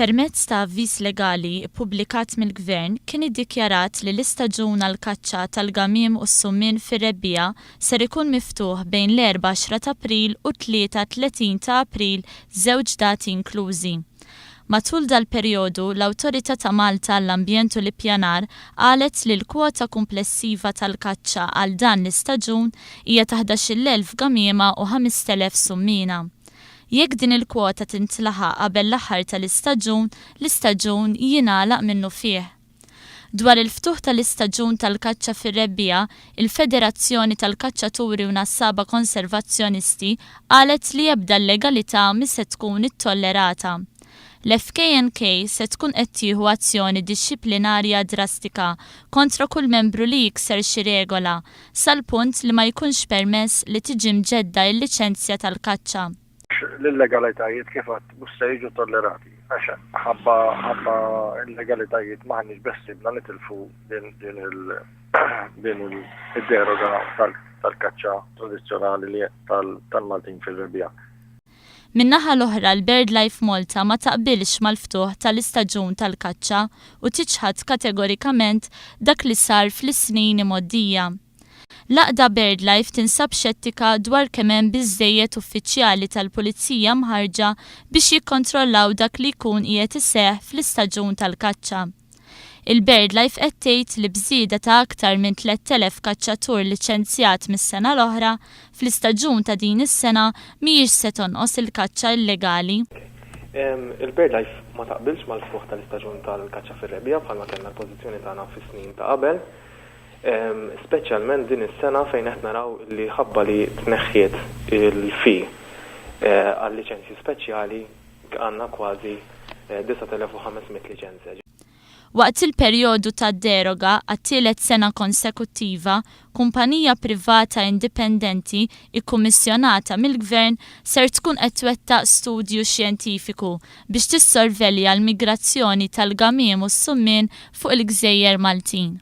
Permezz ta' avviż legali ppubblikat mill-Gvern kien iddikjarat li l-istaġun għall-kaċċa tal-gamiem u s-summien fir-rebbiegħa ser ikun miftuħ bejn l-Erbgħa 10 t'April u t-Tlieta 30 ta' April żewġ dati inklużi. Matul dal-perjodu, l-Awtorità ta' Malta għall-Ambjent u l-Ippjanar qalet li l-kwota kumplessiva tal-kaċċa għal dan l-istaġun hija ta' 11,000 gamiema u 5,000 summiena. Jekk din il-kwota tintlaħaq qabel l-aħħar tal-istaġun, l-istaġun jingħalaq minnufih. Dwar il-ftuħ tal-istaġun tal-kaċċa fir-rebbiegħa, il-Federazzjoni tal-Kaċċaturi u Nassaba Konservazzjonisti qalet li ebda illegalità mhi se tkun ittollerata. L-FKNK se tkun qed tieħu azzjoni dixxiplinarja drastika kontra kull membru li jikser xi regola, sal-punt li ma jkunx permess li tiġi mġedda il-liċenzja tal-kaċċa. L-illegalitajiet kif għedt mhux se jiġu tollerati għax ħabba ħabba illegalitajiet m'aħniex beħsiebna nitilfu din din il din id-deroga tal-kaċċa tradizzjonali li tal-Maltin fir-rebbiegħa. Min-naħa l-oħra l-BirdLife Malta ma taqbilx mal-ftuħ tal-istaġun tal-kaċċa u tiċħad kategorikament dak li sar fl-snin imgħoddija. L-għaqda BirdLife tinsab xettika dwar kemm hemm biżżejjed uffiċjali tal-Pulizija mħarrġa biex jikkontrollaw dak li jkun qiegħed iseħħ fl-istaġun tal-kaċċa. Il-BirdLife qed tgħid li b'żieda ta' aktar minn 3,000 kaċċatur liċenzjat mis-sena l-oħra, fl-istaġun ta' din is-sena mhijiex se tonqos il-kaċċa illegali. Il-BirdLife ma taqbilx mal-ftuħ tal-istaġun tal-kaċċa fir-rebbiegħa bħalma kellna l-pożizzjoni tagħna fis-snin ta' qabel, speċjalment din is-sena fejn qed naraw li ħabba li tneħħiet il-fee għal-liċenzji speċjali għandna kważi 9,500 liċenzja. Waqt il-perjodu ta' deroga għat-tielet sena konsekuttiva, kumpanija privata indipendenti ikkummissjonata mill-Gvern ser tkun qed twettaq studju xjentifiku biex tissorvelja l-migrazzjoni tal-gamiem u s-summien fuq il-gżejjer Maltin.